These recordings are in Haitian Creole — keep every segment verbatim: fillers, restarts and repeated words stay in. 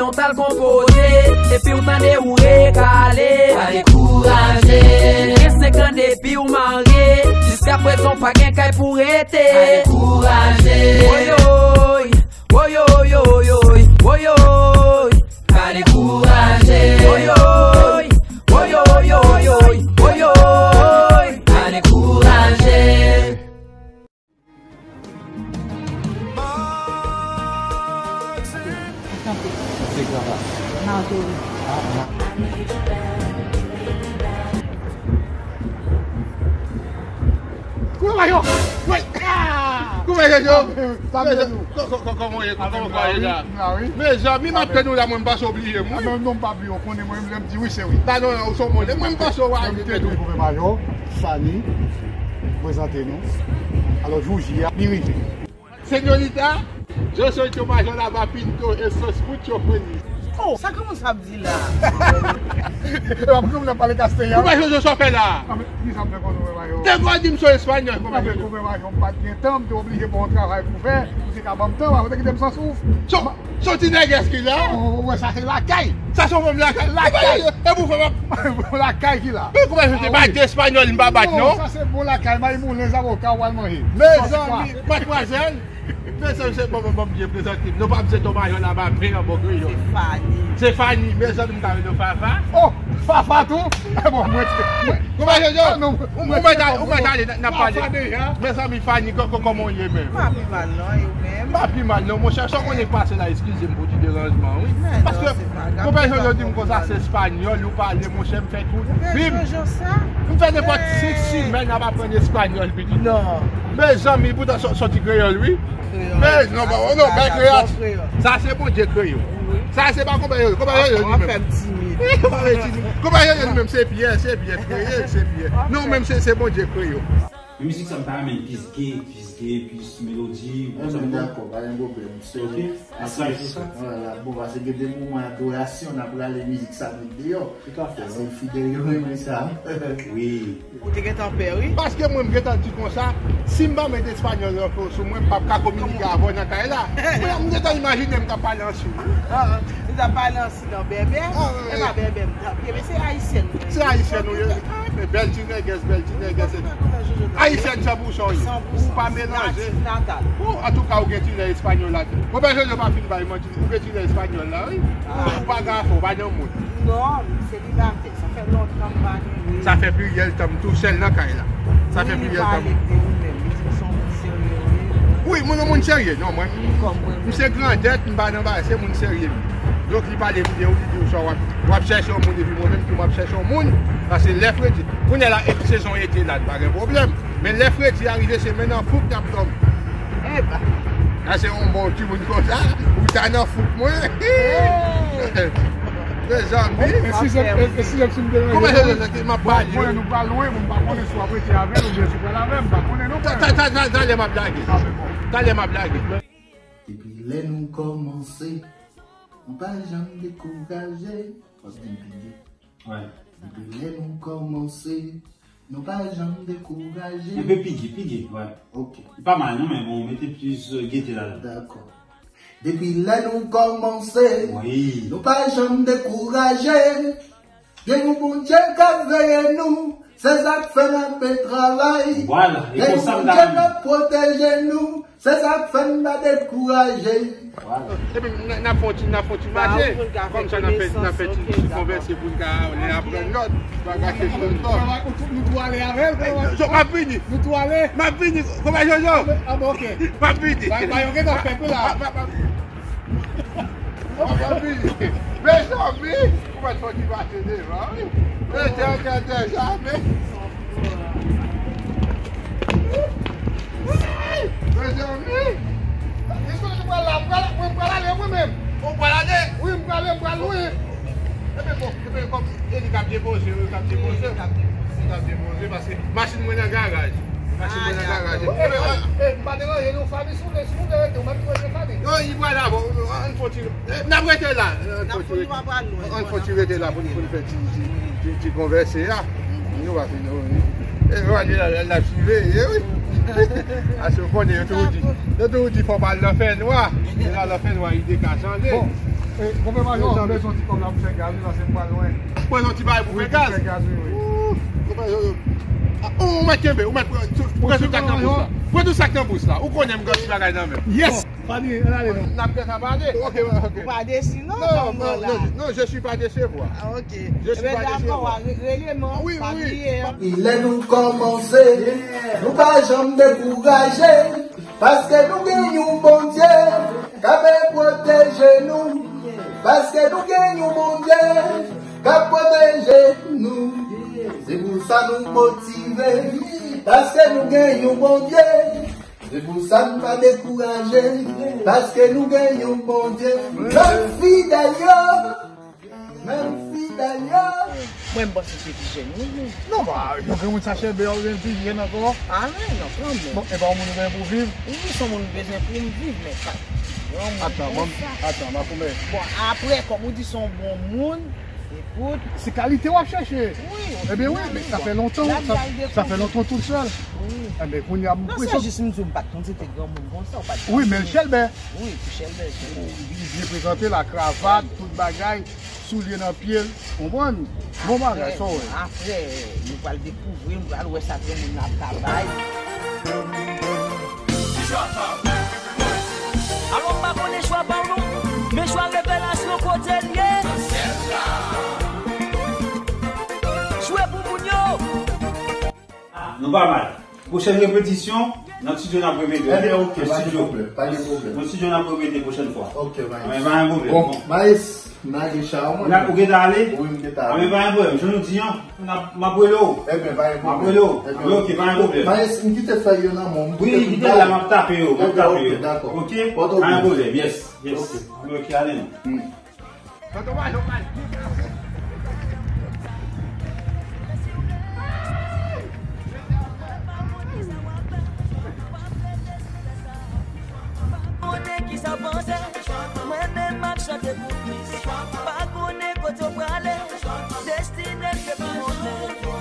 Ou t al konpoze, epi w tande ou rekale. Pa dekouraje. Gen senk an depi w marye, jiskaprezan w pa gen kay pou rete. Pa dekouraje. Woyoy, woyoyoyoy, woyoy. Pa dekouraje. Woyoy, woyoyoyoy, woyoy. Pa dekouraje. Kanpe. Se gran la. Marjorie. Ah, ma- Kouman yo? Wi. Ah! Kouman yo? Sa m di nou. Kò- kò- kò- Kòman w ye? Kòman w ye la? Mezanmi, m ap tann ou la, mwen m panse w bliye m, wi. Mwen menm non, m pa bliye w, konnen mwen menm lè m di wi, se wi. Nan, non, non, ou se yon modèl. Mwen m panse w ale. Mwen m te tou. Fanny, prezante nou. Alò, jou J a, li rive. Señorita, yo soy tu mayor lava pinto, eso es mucho feliz. Oh, sa kòmanse ap di la? E pa pou nou pale kastenyan. Kouman yo, yo sa fè la? Ah, men, ki sa m fè konn ou, Mayo? Te gwa di m se espanyòl, kouman yo? Kouman yo, m pa t gen tan, m te oblije pran yon travay pou fè, pou te ka ban m tan, ou te kite m san souf. So, so ti nègès ki la? Ou wè, sa se lakay. Sa se yon fanm lakay? Lakay. E pou fanm lakay ki la? Men kouman yo, se pa de espanyòl m pa bat, non? Sa se bon lakay, may moulen, zaboka, ou al manje. Mezanmi, madmwazèl. Mezanmi, se bon, bon, bon, byen prezante. Non pa m se Tomayon Lavape an bon kreyòl. Se Fanny. Se Fanny, mezanmi, m ta rele w Fafa. Oh, Fafa tou? E bon, mwen, mwen, kòman yo, yo? Ah, non, ou mwen, mwen, ou mwen, ale, n ap pale. Fafa deja. Mezanmi, Fanny, kò- kò- kòman w ye menm? M pa pi mal, non, e ou menm? M pa pi mal, non, monchè, sa w konnen k pase la, eskize m pou ti deranjman, wi. Paske, kòman yo, yo di m konsa, se espanyòl, ou pale, monchè, m fè tout. Ou gen Jojo sa? M fè nenpòt senk simèn ap aprann espanyòl, pitit. Non. Mezanmi, poutan sò- sòti kreyòl, wi. Kreyòl. Men, non, non, non, bèl kreyòl. Sa se Bondye kreye w. Sa se pa konpè yo, konpè yo li menm. Konpè yo li menm, se Pyè, se Pyè, kreye, se Pyè. Non, menm se, se Bondye kreye w. Men mizik sa m ta renmen plis gay, plis gay, plis melodi, konsa. Dakò, pa gen pwoblèm. Ok. Paske, vwala, bon, paske gen de moman adorasyon, n ap rale mizik sa met deyò. Tout à fait. Paske fidèl yo renmen sa. Wi. Ou te gentan pè, wi. Paske mwen, m gentan di konsa, si m pa met espanyòl ankò sou mwen, m p ap ka kominike avè w nan kay la. Mwen, m gentan imajine m t ap pale an sou. Ah, ah. Ou t ap pale an sou nan bèbè? Ah, wi. E pa bèbè m t ap ye, men se ayisyèn. Se ayisyèn ou ye. Ah, men bèl ti nègès, bèl ti nègès. Ayisyèn san pou san, wi. San pou san. Ou pa melanje. Natif natal. Bon, antouka, ou gen ti lè espanyòl la. Bon, ben, Jojo pa fin bay manti. Ou gen ti lè espanyòl la, wi. Ah. Ou pa gafo, ou pa nan moun. Non, m selibatè. Sa fè lontan m pa gen wi. Sa fè plizyè tan m tou sèl nan kay la. Sa fè plizyè tan. Wi, li pale de ou menm. Li di m se yon moun serye, wi. Wi, mwen yon moun serye. Non, mwen, m se grandèt, m pa nan bagay, se moun serye m ye. Donk, li pale m de ou, li di m sa w ap, w ap chèche yon moun, epi mwen menm tou, m ap chèche yon moun, paske lè fredi, kounye a la, e, sezon ete la, pa gen pwoblèm. Men lè fredi a rive, se men nan fouk n ap dòmi. Eba. Sa se yon bon timoun konsa, ou ta nan fouk mwen. Hey! Mezanmi. E si se, e, e si se m te nan... Kòman se, se, se, m ap pale. Bon, nou pa lwen, bon, m pa konnen si w ap rete avè l oubyen si w pral avè m, m pa konnen non. Ta, ta, ta, ta, talè m ap lage. Ah, men bon. Talè m ap lage. Depi lè nou kòmanse, nou pa janm dekouraje. W ap di m pigi. Wi. Depi lè nou kòmanse, nou pa janm dekouraje. Enpe pigi, pigi, wi. Ok. Li pa mal non, men bon, mete plis, euh, gete ladan. Dakò. Depi lè nou kòmanse, wi, nou pa janm dekouraje. Gen yon Bondye k ap veye nou, se sa k fè n ape travay. Vwala, e konsa m ta renmen. Gen yon Bondye k ap pwoteje nou, se sa k fè n pa dekouraje. Epi n, n ap fè yon ti, n ap fè yon ti mache. Kòmsa n ap fè, n ap fè ti, ti konvèse pou n ka ale aprann lòt bagay, kesyon lòt. Nou tou ale avè l, kòman? M ap vini. Nou tou ale? M ap vini. Kòman, Jojo? Ah, bon, ok. M ap vini. Ba, ba, yo gentan fè kou la. M ap, m ap, m ap vini. Mezanmi, ou mèt fè yon ti mache devan, wi. Mezanmi, mezanmi. Mezanmi! Mezanmi, mwen pral la, mwen pral, mwen pral ale mwen menm. Ou pral ale? Wi, m pral ale, m pral lwen. Ebyen bon, ebyen kòm e li k ap depoze, wi, k ap depoze. Li k ap depoze, paske machin mwen nan garaj. Machin mwen nan garaj. Ebyen, e, m pa deranje nou, fanmi, si w vle, si w vle rete, ou mèt rete fanmi. Non, li pral la, bon, ann fè yon ti E, n ap rete la. Ann fè ti rete la pou, pou n fè ti, ti, ti, ti konvèse a. Nou va fin, nou, e, nou va di la, la, la siveye, wi. Paske w konnen, yo toujou di, yo toujou di fò pa al nan fènwa. E la, nan fènwa, ide ka chanje. Bon. Konpè majò, m bezwen yon ti kòb la pou fè gaz wi, paske m pral lwen. Mwen yon ti bagay pou fè gaz. Fè gaz wi, wi. Ou mèt kenbe, ou mèt pran tou sak nan bous la. Pran tou sak nan bous la. Ou konnen m gen ti bagay nan men m. Yes. Padi, ann ale non. N ap gentan pale. Ok, ok. Ou pa desi non, non, non, non, je suis pas déçu. Ah, ok. Je suis pas déçu. Ebyen dakò, rele non, pa bliye. Lè nou kòmanse, nou pa janm dekouraje, paske nou gen yon Bondye k ap pwoteje nou, paske nou gen yon Bondye k ap pwoteje nou. Se pou sa nou motive, paske nou gen yon Bondye. Se pou sa n pa dekouraje, paske nou gen yon Bondye. Menm fidèl yo, menm fidèl yo. Mwen, m panse se pi jèn, wi, men. Non, ba, yon granmoun sa chèbe, yon granmoun pi jèn ankò. Ah, men, non, kanmenm. Bon, e pa yon moun ou gen pou viv? Wi, se yon moun bezwen pou m viv, men pa yon moun konsa. Atan, bon, atan, m ap konmen. Bon, apre, kòm ou di se yon bon moun, Se kalite w ap chèche. Wi. Ebyen wi, men sa fè lontan, sa, sa fè lontan w tou sèl. Wi. Ebyen kounye a m... Non, se jis m di w, m pa t konn se te granmoun konsa, ou pa t konn. Wi, men l chèlbè. Wi, pi chèlbè, chèlbè. Li byen prezante, la kravat, tout bagay, soulye nan pye l, konprann? Bon bagay, sa w wè. Apre, nou pral dekouvri, nou pral wè sa granmoun nan ap ka bay. Alò m pa konnen chwa pa w non, men chwa revelasyon kote l ye. Jwe pou moun yo. Ah, nou pa mal. Pwochèn repetisyon, nan estidyo n ap repete. Ebyen, ok, pa gen pwoblèm, pa gen pwoblèm. Nan estidyo n ap repete pwochèn fwa. Ok, Maes. Anben, pa gen pwoblèm. Bon, Maes, m lage cha a, mwen. Ou gentan ale? Wi, m gentan ale. Anben, pa gen pwoblèm. Jan nou di an, M ap, m ap rele w. Ebyen, pa gen pwoblèm. M ap rele w. Ebyen, ok, pa gen pwoblèm. Maes, m kite fèy yo nan men w, m kite tout bagay. Wi, kite la, m ap tape yo, m ap tape yo. Dakò, ok. Pa gen pwoblèm. Yes, yes. Ok, ale non. Hmm. Konnen ki sa w panse, mwen menm m ap chante pou plis. Pa konnen kote w prale, destine l se pou monte,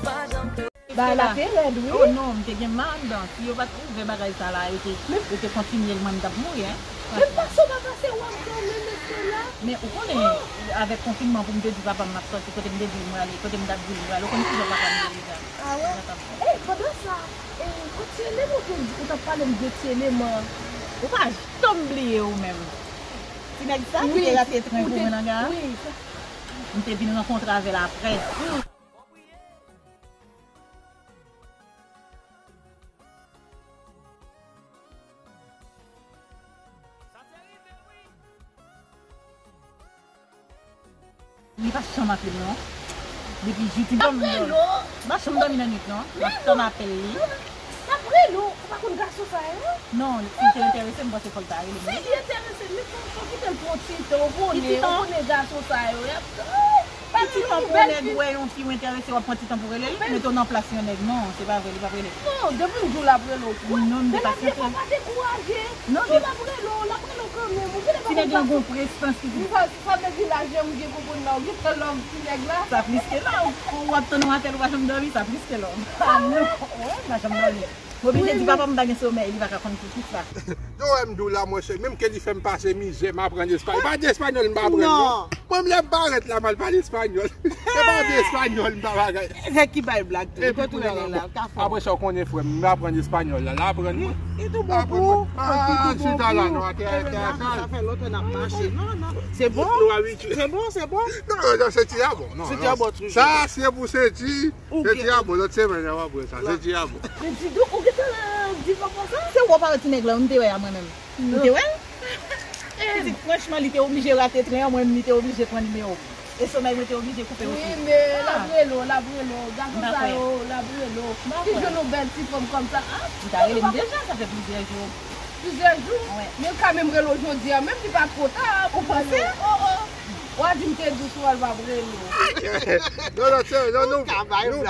pa janm te... Bagay la te rèd, wi. Oh non, m te gen ma anndan. Si yo pa t ouvè bagay sa la, yo te, yo te kontinye l, mwen m t ap mouri, hein. Men pase w pa pase w ap kanmenm, Estela. Men ou konnen, avèk konfinman, pou m te di papa m m ap sòti, kote m te di l m prale, kote m t ap di l m prale, ou konn kijan papa m ye deja. Ah wè? Ey, pandan sa, ey, ou tchele m, ou te di, ou t ap pale m de tchele m an. Ou pa janm bliye ou menm. Ti nèg sa ki te rate tren pou mwen nan gara. Wi. M te vin rankontre avè l aprè. Li pa janm aple m non. Depi jou ti... L ap rele w. M pa janm dòmi nan nwit non. M ap tann apèl li. L ap rele w. Ou pa konn gason sa yo? Non, si l te enterese, m panse fò l ta rele m. Si li enterese, men fò, fò kite l pou yon ti tan, ou konnen, ou konnen gason sa yo, y ap... Pran ti tan pou yon nèg wè yon fi w enterese, w ap pran ti tan pou rele l, mete w nan plas yon nèg. Non, se pa vre, li p ap rele. Non, depi m di w l ap rele w, men l ap gen fwa pa dekouraje. Non, di l ap rele w, l ap rele w kanmenm. Ou genlè pa konn gason. Ti nèg lan gon prestans ki di. Sa, sa vle di laj ou gen konprann la, ou gentan love ti nèg la. Sa plis ke love. Ou ap tann yon apèl, ou pa janm dòmi, sa plis ke love. Ah non. Wi, m pa janm dòmi. M oblije di papa m m pa gen somèy, li pa ka konn pou kisa. Yo wè m di w la, monchè, menm ke li fè m pase mizè, m aprann espanyòl. Pa di espanyòl m pa aprann non. Mwen, lè m parèt la, m al pale espanyòl. Se pa di espanyòl m pa bagay. Nèg ki bay blag tou. Epi kounye a la, bon, apre sa, w konnen frè m, m aprann espanyòl la, l aprann mwen. Li tou bon pou ou. Ah, chita la non, atè, atè, atè. Sa fè lontan n ap mache. Non, non. Se bon. Se bon, se bon. Non, non, se ti a bon. Non, non. Sa se pou senti. Se ti a bon, lòt semèn w ap wè sa. Se ti a bon. Men di donk, ou gentan di papa sa? Se ou pa wè ti nèg la, m te wè a mwen menm. M te wè l. Pitit, franchman, li te oblije rate tren an, mwen menm li te oblije pran nimewo m. E somèy mwen te oblije koupe osi. Wi, men l ap rele w, l ap rele w. Gason sa yo, l ap rele w. Si jwenn yon bèl ti fanm kòmsa, a. Li ta rele m deja, sa fè plizyè jou. Plizyè jou? Wi. Men l ka menm rele w jodi a, menm li pa twò ta pou panse. Oh, oh. W a di m te di w si w al pa rele w. Non, non, se, non, nou, nou,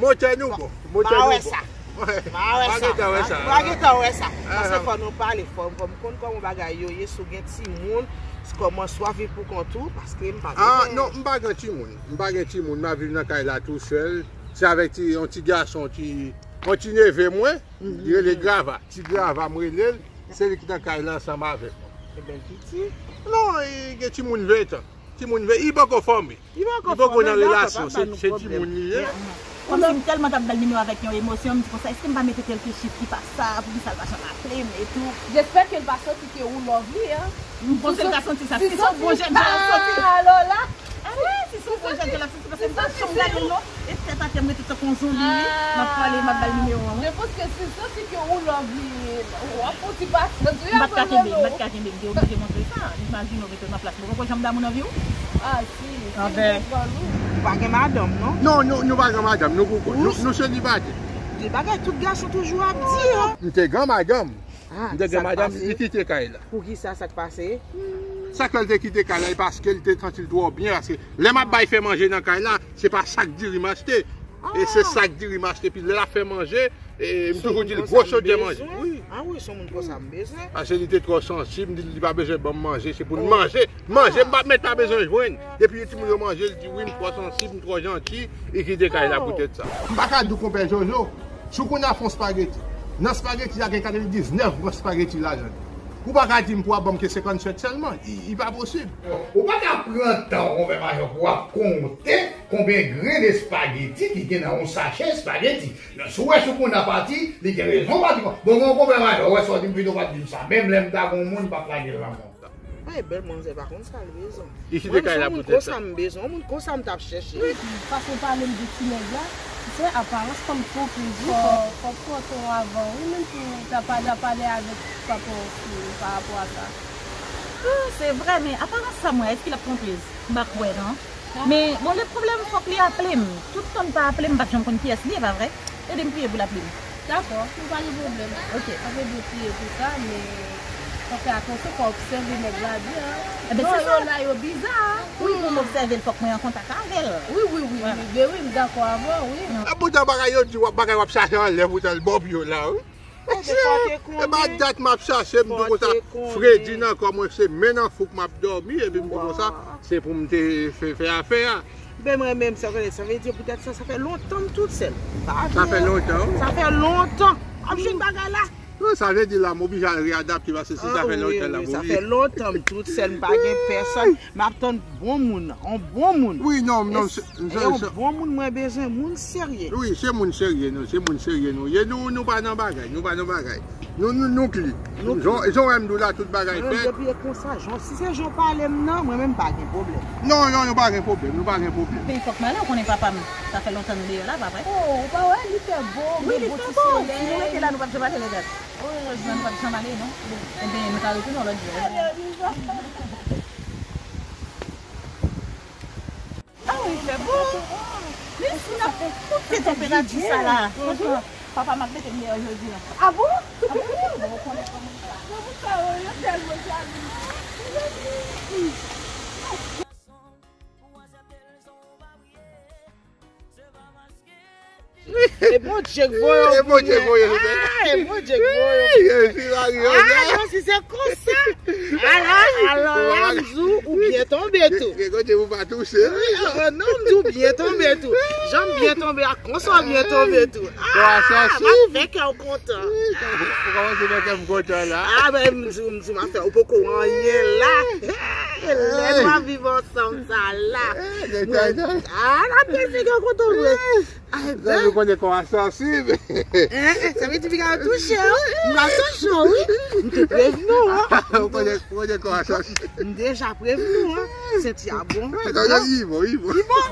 motè nou bon. Motè nou bon. Pa wè sa. Pa gentan wè sa. Pa gentan wè sa. Paske fò nou pale, fò, fò m konn kòman bagay yo ye, si w gen timoun, kòman swa viv pou kont ou, paske m pa gen. Ah, non, m pa gen timoun. M pa gen timoun, m ap viv nan kay la tou sèl. Se avèk ti, yon ti gason, ti, yon ti neve mwen, li rele Grava. Ti Grava, m rele l, se li ki nan kay la ansanm avèk mwen. E bèl piti. Non, e, gen timoun ven tan. Timoun ven, li poko fòme. Li poko nan relasyon, se, se timoun li ye. Kòmsi m tèlman t ap ba l nimewo avèk yon emosyon, m di konsa, èske m pa mete kèlke chif ki pa sa, poukisa l pa janm aple m etou? J'espère que l pa santi ke ou love li, hein. M panse l ka santi sa. Si se yon bon jan l ap santi. Alò la, ah wi, si se yon bon jan l ap santi, paske m pa janm gade l non. E tèt atè, m rete tankou yon zonbi, wi. M ap pale, m ap ba l nimewo an, wi. Je pense que si l santi ke ou love li, w ap fouti pase. M pa t ka kenbe, m pa t ka kenbe, m te oblije montre sa. Imajine w mete m nan plas mwen. Ou konprann jan m damou nan vi w? Ah, si, si, m konprann ou. Ou pa gen madanm, non? Non, nou, nou pa gen madanm, nou pou kont. Nou, nou selibatè. De bagay tout gason toujou ap di, hein. M te gen madanm. Ah, m te gen madanm, li kite kay la. Poukisa, sa k pase? Sa k fè l te kite kay la, e paske l te santi l twò byen, paske lè m ap bay fè manje nan kay la, se pa sak diri m achte. E se sak diri m achte, epi lè l ap fè manje, e, m toujou di l gwo chodyè manje. Wi. Ah wi, se yon moun konsa m bezwen. Paske li te twò sansib, m di l li pa bezwen ban m manje, se pou l manje. Manje, m pa mèt pa bezwen jwenn. Depi timoun yo manje, l di wi, m twò sansib, m twò janti, li kite kay la poutèt sa. M pa ka di w konpè Jojo, si w konn ap fè yon espageti, nan espageti a gen katrevendiznèf grenn espageti ladan l. Ou pa ka di m pou w ap ban m ke senkannsèt sèlman, li, li pa posib. Ou pa ka pran tan w konpè Majò pou w ap konte konbyen grenn espageti ki gen nan yon sachè espageti. Si w wè si w konn ap pati, li gen rezon pati. Bon, bon, konpè Majò, ou wè sa w di m, pito w pa t di m sa. Menm lè m ta gen yon moun, m p ap lage l nan men w. Ay, bèl manzè pa konn sa l bezwen. Li kite kay la poutèt sa. Mwen, se yon moun konsa m bezwen, yon moun konsa m t ap chèche. Wi, fason w pale m de ti nèg la, se aparans kòm twonpri, wi, fò, fò w konte w avan, wi, menm si w ta pa, ta pale avèk papa w sou, pa rapò a sa. Ah, se vrè, men aparans sa m wè, èske l ap twonpe? M pa kwè, non. Men, bon, le pwoblèm, fòk li aple m. Tout tan l pa aple m, m pa t janm konn kiyès li ye, pa vre? Ede m priye pou l aple m. Dakò, nou pa gen pwoblèm. Ok. Ann ede priye pou sa, men fò w fè atansyon, fò w obsève nèg la byen, hein. Ebyen, se sa. Jan yo la, yo biza, hein. Wi, pou m obsève l, fòk mwen an kontak avè l. Wi, wi, wi, wi. Ben wi, m dakò avè w, wi. Ap boutan bagay yo di w ap bagay w ap chache anlè pou tèl bòb yo la, wi. E pa dat m ap chache, m di konsa, fredi nan kò mwen, se men nan fouk m ap dòmi, epi m di konsa, se pou m te fè, fè afè a. Ben mwen menm, sa vle, sa vle di poutèt sa, sa fè lontan m tout sèl. Sa fè lontan, wi. Sa fè lontan. Ap jwenn bagay la. Wi, sa vle di la, m oblije al readapte, paske si sa fè lontan la, m oblije. Sa fè lontan m tout sèl, m pa gen pèsòn. M ap tann bon moun, yon bon moun. Wi, non, non, se, se, yon bon moun, mwen bezwen moun serye. Wi, se moun serye nou, se moun serye nou ye. Nou, nou pa nan bagay, nou pa nan bagay. Nou, nou, nou clean. Jan, jan w wè m di w la, tout bagay fèt. Mwen menm, depi e konsa, jan, si se jan w pale m nan, mwen menm pa gen pwoblèm. Non, non, nou pa gen pwoblèm, nou pa gen pwoblèm. Men fòk m ale, ou konnen papa m, sa fè lontan nou deyò la, pa vre? Oh, ou pa wè, li fè bo, gen bon ti solèy. Si nou rete la, nou p ap janm ale, regarde. Jodi a nou p ap janm ale, non. Ebyen, nou ka retounen yon lòt jou. Ah wi, fè bon. Men si n ap koute tanperati sa la. Franchman, papa m ap mete m deyò jodi a. Ah bon? Ah bon, wi, bon, ou konnen kòman sa. Mwen pou sa, yo tèlman jalouz. E Bondye k voye w pou mwen. E Bondye k voye w. Ah, e Bondye k voye w pou mwen. Ah, non, si se konsa. Ala, alò la, m di w, ou byen tonbe tou. Gen kote pou pa touche. Wi, oh, oh, non, m di w byen tonbe tou. Jan m byen tonbe a, konsa w byen tonbe tou. Ah, m ap fè kè w kontan. Ou kòmanse fè kè m kontan la. Ah, ben, m di w, m di w, m ap fè, ou poko anyen la. Lè n ap viv ansanm sa la. Ah, la bèl figi w kontan vre. Ay, ben. Ou konnen kò a sansib. Eh, eh, sa vle di piga yo touche w. M pa touche w, wi. M te prevni w, hein. Ou konnen, ou konnen kò a sansib. M deja prevni w, hein. Senti a bon. Li bon, li bon. Li bon.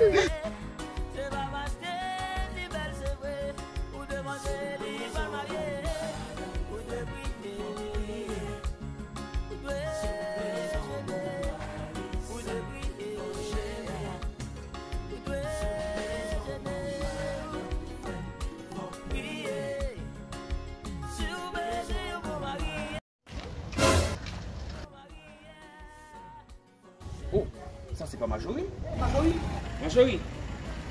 Oh, sa se pa Majori? Majori? Majori!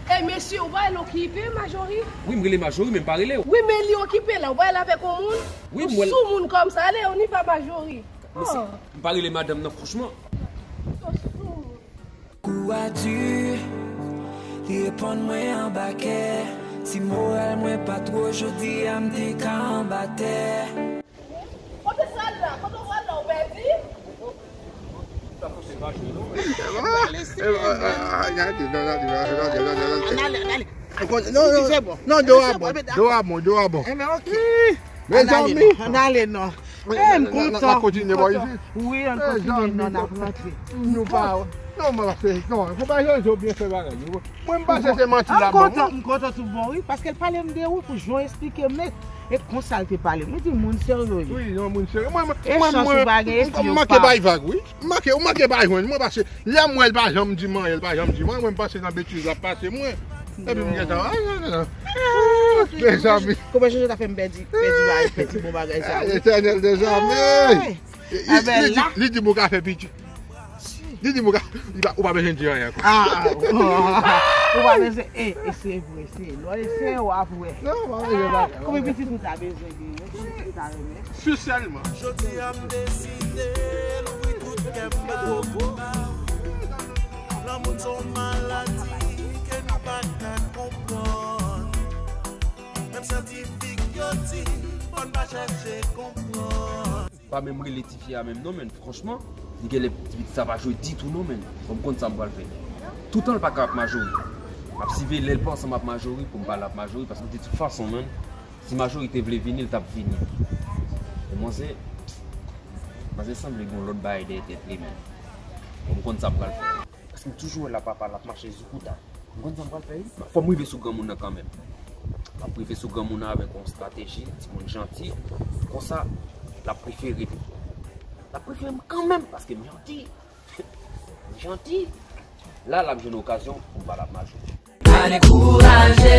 Ey, mesye, ou pa rele okipe, Majori? Wi, m rele Majori, men m pa rele w. Wi, men li okipe la, ou pa rele avèk yon moun? Wi, ou mwen sou moun kòmsa, ale, on y va, Majori. Mesye, m pa rele madanm nan, franchman. Kou a di, li reponn mwen anba kè. Si moral mwen pa t wo jodi a, m te ka anba tè. Kote sa l la? Kote w pral la, ou pèdi? Ann ale, ann ale. Non, non, non, do a bon, do a bon, do a bon. Mezanmi, ann ale non. Eh, m kontan. N ap kontinye bò isi. Wi, ann kontinye non, n ap rantre. Nou pa, non, mwen pa fè, non, fò pa janje w byen fè bagay yo. Mwen m panse se manti la ban mwen. M kontan tout bon wi, paske l pale m de ou pou jan w esplike m nèt. E konsa l te pale m. Li di moun serye w ye. Wi, yon moun serye. Mwen, mwen, mwen, mwen, m manke bay vag wi. M manke, ou manke bay jwenn mwen paske lè m wè l pa janm di m anyen, l pa janm di m anyen, mwen m panse nan betiz l ap pase mwen. Epi m gentan, ay, ay, ay, ay. Mezanmi. Kòman Jojo ta fè m pèdi, pèdi bagay, pèdi bon bagay sa wi. Etènèl dezame. Li di m ou ka fè pitit. Li di m ou ka, ou pa bezwen di anyen ankò. Ah, ou pa bezwen, e, e se vre, se, lè w eseye w ap wè. Non, pa bezwen bagay. Konbyen pitit ou ta bezwen genyen? Konbyen pitit ou ta renmen? Sis sèlman. Jodi a m deside louvri tout kè m ba w. Lanmou se yon maladi ke nou pa ka konprann. Menm syantifik yo di, fò n pa chèche konprann. Pa menm rele tifi a menm non, men franchman, li genlè ti pitit sa pa jwe ditou non, men. Bon, m konn sa m pral fè. Toutan l pa ka ap majori. M ap siveye lè l pa ansanm ap majori pou m pa l ap majori, paske de tout fason, men, si majori te vle vini, l t ap vini. E manzè, manzè sanble gen yon lòt bagay dèyè tèt li, men. Bon, m konn sa m pral fè. Paske m toujou wè l ap papa l ap mache zoukouta. M konn sa m pral fè wi. Fò m rive sou granmoun nan kanmenm. M ap rive sou granmoun nan avèk yon estrateji, timoun janti. Konsa, l ap prefere m. L ap prefere m kanmenm paske m janti. M janti. La, l ap jwenn okazyon pou m pa l ap mache. Pa dekouraje.